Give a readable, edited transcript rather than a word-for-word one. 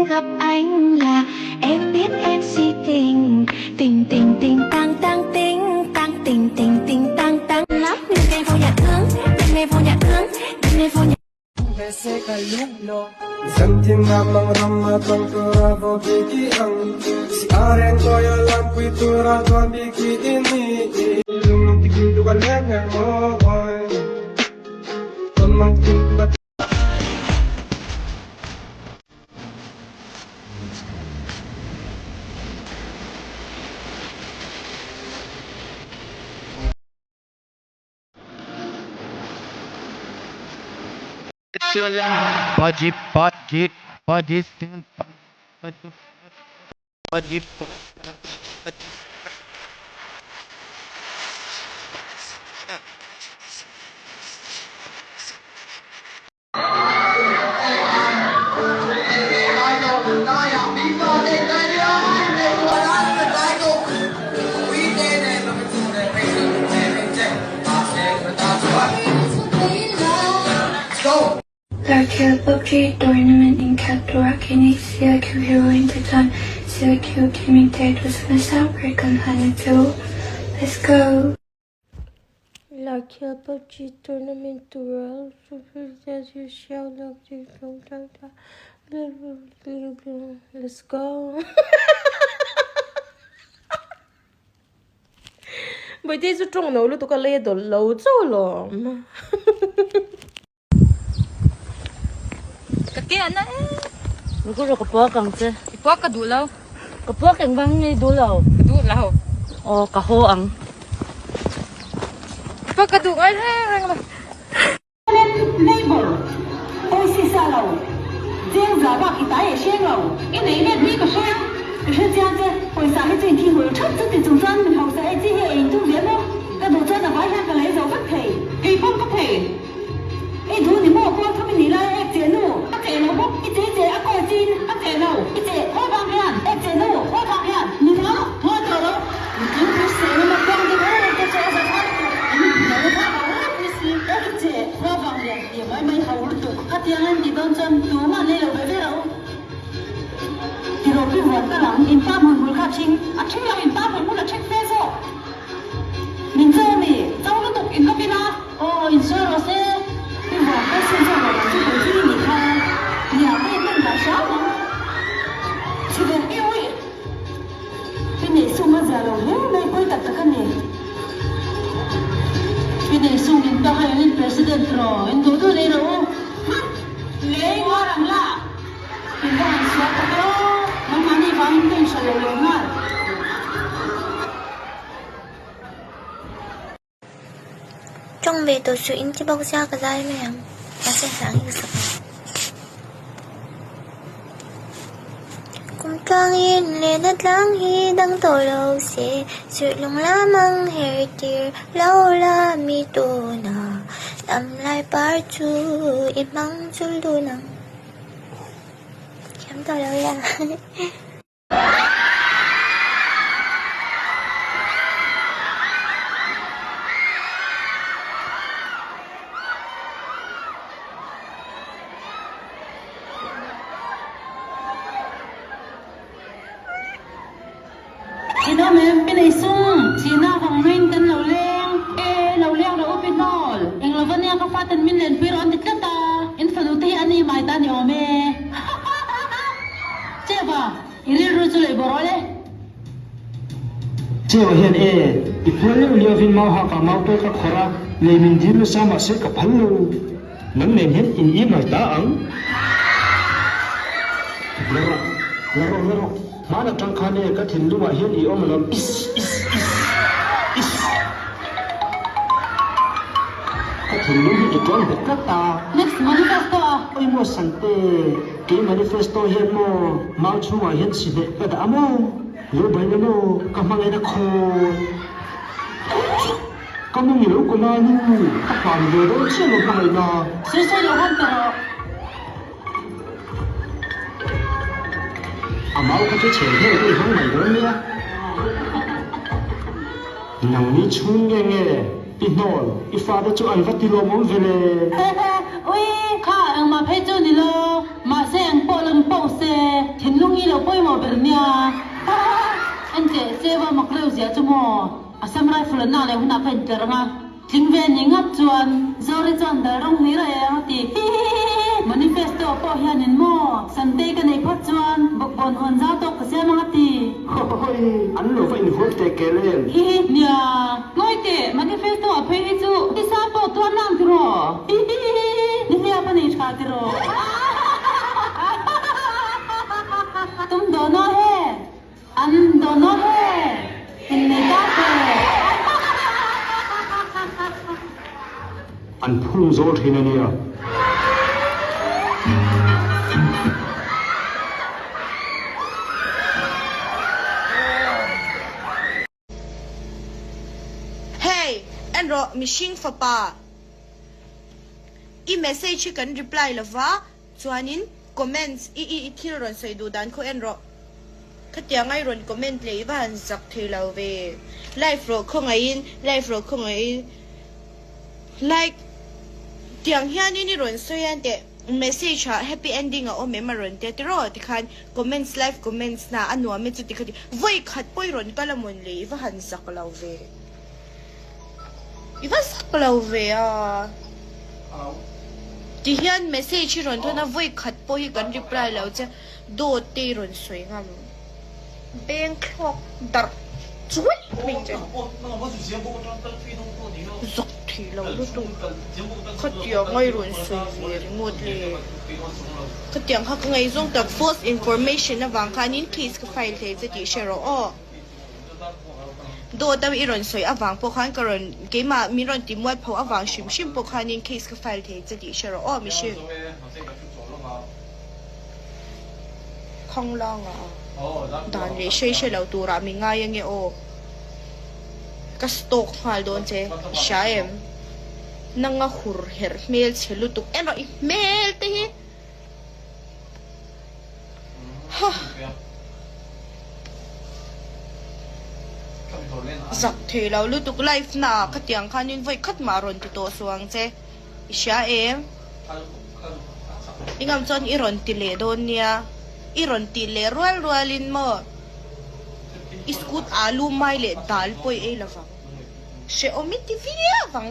Gặp anh là em biết em si tình tình tình tình tang tang tình tang tình tình tình tang tang lắm đêm nay vô nhà thương đêm nay vô nhà thương đêm nay vô nhà Pode, pode, pode sim, pode, pode, pode. Larkhel PUBG Tournament in Khelh CIQ Hero Entertainment CIQ Gaming te duhsakna sang ber kan hlan a chu. Let's go! Larkhel PUBG Tournament tura Let's go! Bawihtei chu tawng no lutuk a lei a dawlh lo chauh alawm. Ka ke a na e. Ka ro ka puak ang che. I puak ka duh lo. Ka puak eng vang nge i duh lo? Ka duh lo. Aw ka haw ang. I puak ka duh ngai reng reng lo. Neighbor, Oi si sa lo, Zeng za bak i tai e hreng lo, i nei let ni ka hreng, ka hre chiang che, pawisa hi chu in thi hul thap chu ti chung chuan mi hausa e chi hi ei tum ve maw, ka duh chuan a vai hian ka lei zo vek thei, kei pawn ka thei, i duh ni maw pawl thum i nih lai ek che nu, a che lo bawk, i che che a kawi chin, a che lo, i che haw vang hian, ek che nu, haw vang hian, ni maw, haw tawh lo. Nutling pui si emaw piang deuh em em te chu a za tha lutuk, an inhmu lo vak a ropui si, ek che khua vang lian tih mai mai ho lutuk, khatiang an tih dawn chuan tumah nei lo ve ve ro. Tiraw pi vuan ka lang, in pa hmun hmul kha a thing, a thing lo in pa hmun hmul a thing fe zawk. Min cho mi, cho lutuk in ka pin a. Aw in sawi rawh se, pi vuan ka sin zawk lo ang chu kei chu i nih kha, nia ka in en dah hram ang. Chhivek i uih. Pi Neihsung a zia lo hle mai pawi tak tak a ni. Pi Neihsung in pa kha in president rawh in duh duh lei rawh u. Hah! Lei uar ang la! In va han sual tak aw! Nangmahni vangin ka inhrilh lo leh nghal. Tawng ve tawh suh in ti bawk sia ka zai mai ang mahse hlang hi ka sak ang. Kum tlangin lehna tlang hi dang tawh lo se Suihlung lamang her tir lo la mi tuna Lam lai par chu i hmang chul dun ang Thiam tawh lo ila. Thinawm em pi nei sung, thihna vang hmain kan lo leng e, lo leng rawh u pi hnawl, eng lova nia ka faten min lenpui rawh an ti tlat a, in fanu te hi a ni mai ta ni awm e. Cheva, i rilru chu lei bawrh awle. Cheva hian e, i phual leuh liauvin mau hak ah mau pek a khawrh a, lei min dil nasa mahse ka phal lo. Nang nen hian in i mai ta ang. La rawh, la rawh, la rawh. Hmaan atang khan e, ka thinlungah hian i awm alawm. Is, is, is, is. Ka thinlung hi i tuam bet tlat ta. Next manifesto a. Oi maw Sante, kei manifesto hian maw mau chhungah hian si hneh ka dah a maw? Lo baina maw ka hmangaihna khawl. Ka nu ni lo ka na nu, ka pa ni ve dawn chiah lo hmangaihna. Sawi sawi lo han ta rawh. A mau kha chu chhe hle ka i hmang mai dawn nia. Nangni chhung nge nge i hnawl, i fate chu an va ti lawmawm ve le. Ui, kha engmah phei chu ni lo. Mahse. Mahse eng pawh lo ni poh se, thinlung hi lo pawimawh ber nia. En teh che va mak reuh zia chu maw? Assam Rifle an lak leh hunah ka intler ang a, tling ve ni ngat chuan Zori chuan dal rawng hlir a ei ang a ti. Hihihihi! Manifesto pawh hianin maw Santei ka neih phawt chuan bawkbawn huan zau tawk ka siam ang a ti. Hawi! An lo va inhual teh kel em? Hihi! Nia, ngawi teh, manifesto a phei hi chu tisa pawh tuar nang tiraw? Hihihihi! Nihliap a nei tha tiraw? Tum dawn aw he! An dawn aw he! Innei ta te! An phung zawl thin a nia. Hey, en rawh mihring fapa. I message hi kan reply lova, chuanin comments i i thil rawn sawi duh dan khaw en rawh. Khatianga i rawn comment leh i va han zak thei lo ve. Live rawh khawngaihin, live rawh khawngaihin. Like tiang hianin i rawn sawi a teh message ah happy ending a awm em a rawn tia tiraw tikhan comments live comments na a nuam e chu tikha ti vawi khat pawh i rawn kal a mawn le i va han zak lo ve i va zak lo ve a ti hian message hi rawn thawn a vawi khat pawh hi kan reply lo che dawt te i rawn sawi ngam. Beng thlawk darh chuai mai che. Zak thei lo lutuk. Khatiang a i rawn sawi ve ringawt le. Khatiang kha ka ngaihzawng tak false information avang khanin case ka file thei che tih hre rawh aw. Dawt a i rawn sawi avang pawh khan ka rawn keimah min rawn ti mual pho avang hrim hrim pawh khanin case ka file thei che tih hre rawh aw mihring. Khanglanga dan leh hrei hre lo turah mi ngai ange aw. Ka stalk nghal dawn che, i hria em? Nanga hur herh hmel chhe lutuk en rawh i hmel te hi. Hah. Zak thei lo lutuk live na ah khatiang khanin vawi khat mah rawn ti tawh suh ang che. I hria em? I ngam chuan i rawn ti leh dawn nia. I rawn tih leh rual rualin maw i scoot alu mai leh dal pawh i ei lovang. Hrehawm i ti viau ang.